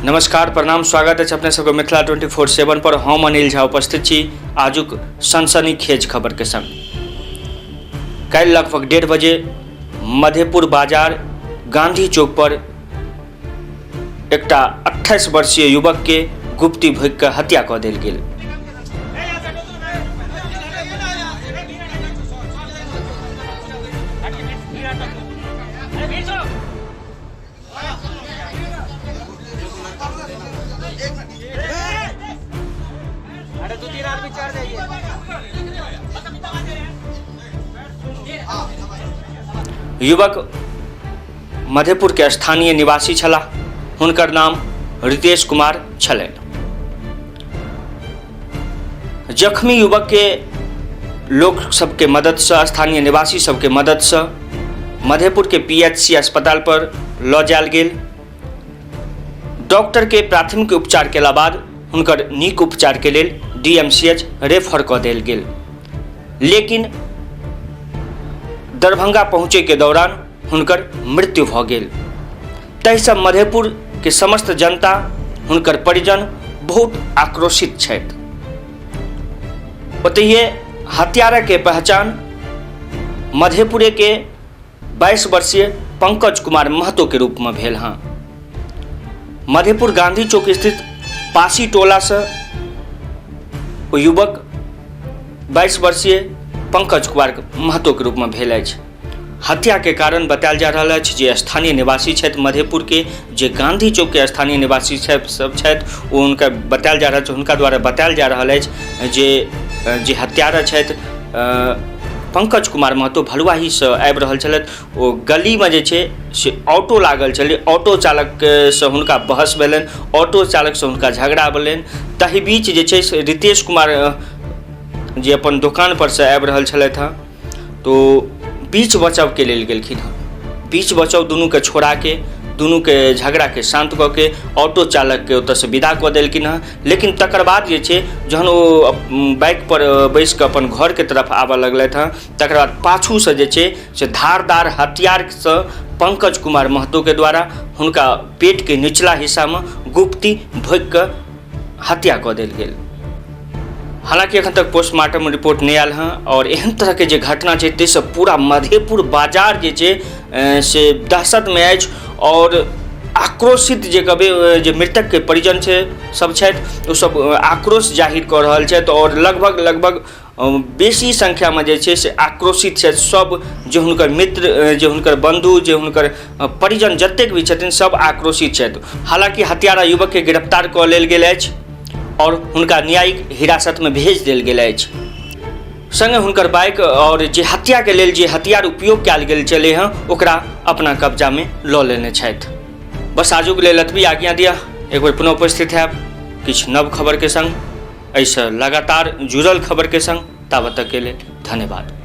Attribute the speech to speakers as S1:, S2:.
S1: नमस्कार, प्रणाम, स्वागत अछि अपने सबके मिथिला 24/7 पर। हम अनिल झा उपस्थित छी आजुक सनसनीखेज खबर के संग। काल्हि लगभग 1:30 बजे मधेपुर बाजार गांधी चौक पर एकटा 28 वर्षीय युवक के गुप्ती भोगि कऽ हत्या कऽ देल गेल। युवक मधेपुर के स्थानीय निवासी छलाह। हुनकर नाम रितेश कुमार छलनि। जख्मी युवक के लोक सबके मददसँ, स्थानीय निवासी सबके मददसँ मधेपुर के पीएचसी अस्पताल पर लऽ जायल गेल। डॉक्टर के प्राथमिक उपचार केला बाद हुनकर नीक उपचार के लेल डीएमसीएच रेफर कऽ देल गेल, लेकिन दरभंगा पहुँचे के दौरान हुनकर मृत्यु भऽ गेल। ताहिसँ मधेपुर के समस्त जनता, हुनकर परिजन बहुत आक्रोशित छथि। ओतहिए हत्यारा के पहचान मधेपुरे के 22 वर्षीय पंकज कुमार महतो के रूप में भेल हँ। मधेपुर गांधी चौक स्थित पासी टोला से ओ युवक 22 वर्षीय पंकज कुमार महतो के रूप में भेल अछि। हत्या के कारण बतायल जा रहल अछि जे स्थानीय निवासी छथि मधेपुर के, जे गांधी चौक के स्थानीय निवासी सब छथि, ओ हुनका बतायल जा रहल छै, हुनका द्वारा बतायल जा रहल अछि जे जे हत्यारा छथि पंकज कुमार महतो भलुआहीसँ आबि रहल छलथि। ओ गलीमे जे छै से ऑटो लागल छलै, ऑटो चालकसँ हुनका बहस भेलनि, ऑटो चालकसँ हुनका झगड़ा भेलनि। ताहि बीच जे छै से रितेश कुमार जे अपन दोकानपर से आबि रहल छलथि हँ, तो बीच बचावके लेल गेलखिन हँ। बीच बचाव दुनूके छोड़ाके, दुनूके झगड़ाके शान्त कऽ के ऑटो चालकके ओतऽसँ विदा कऽ देलखिन हँ। लेकिन तकर बाद जे छै जहन ओ बाइकपर बैसिकऽ अपन घरके तरफ आबऽ लगलथि हँ, तकर बाद पाछूसँ जे छै से धारदार हथियारसँ पंकज कुमार महतोके द्वारा हुनका पेटके निचला हिस्सामे गुप्ती भोगिकऽ हत्या कऽ देल गेल। हालांकि एखन तक पोस्टमार्टम रिपोर्ट नहि आयल हँ और एहन तरहके जे घटना छै ताहिसँ पूरा मधेपुर बाजार जे छै से दहशतमे अछि और आक्रोशित जे कहबै जे मृतकके परिजन छै सब छथि, ओ सब आक्रोश जाहिर कऽ रहल छथि और लगभग लगभग बेसी संख्यामे जे छै से आक्रोशित छथि सब, जे हुनकर मित्र, जे हुनकर बन्धु, जे हुनकर परिजन जतेक भी छथिन सब आक्रोशित छथि। हालांकि हत्यारा युवकके गिरफ्तार कऽ लेल गेल अछि और हुनका न्यायिक हिरासतमे भेज देल गेल अछि। संगे हुनकर बाइक और जे हत्याके लेल जे हथियार उपयोग कयल गेल छलै हँ ओकरा अपना कब्जामे लऽ लेने छथि। बस आजुक लेल एतबी, आज्ञा दिअ, एक बेर पुनः उपस्थित हैब किछु नव खबरके संग, एहिसँ लगातार जुड़ल खबरके संग। ताबत तकके लेल धन्यवाद।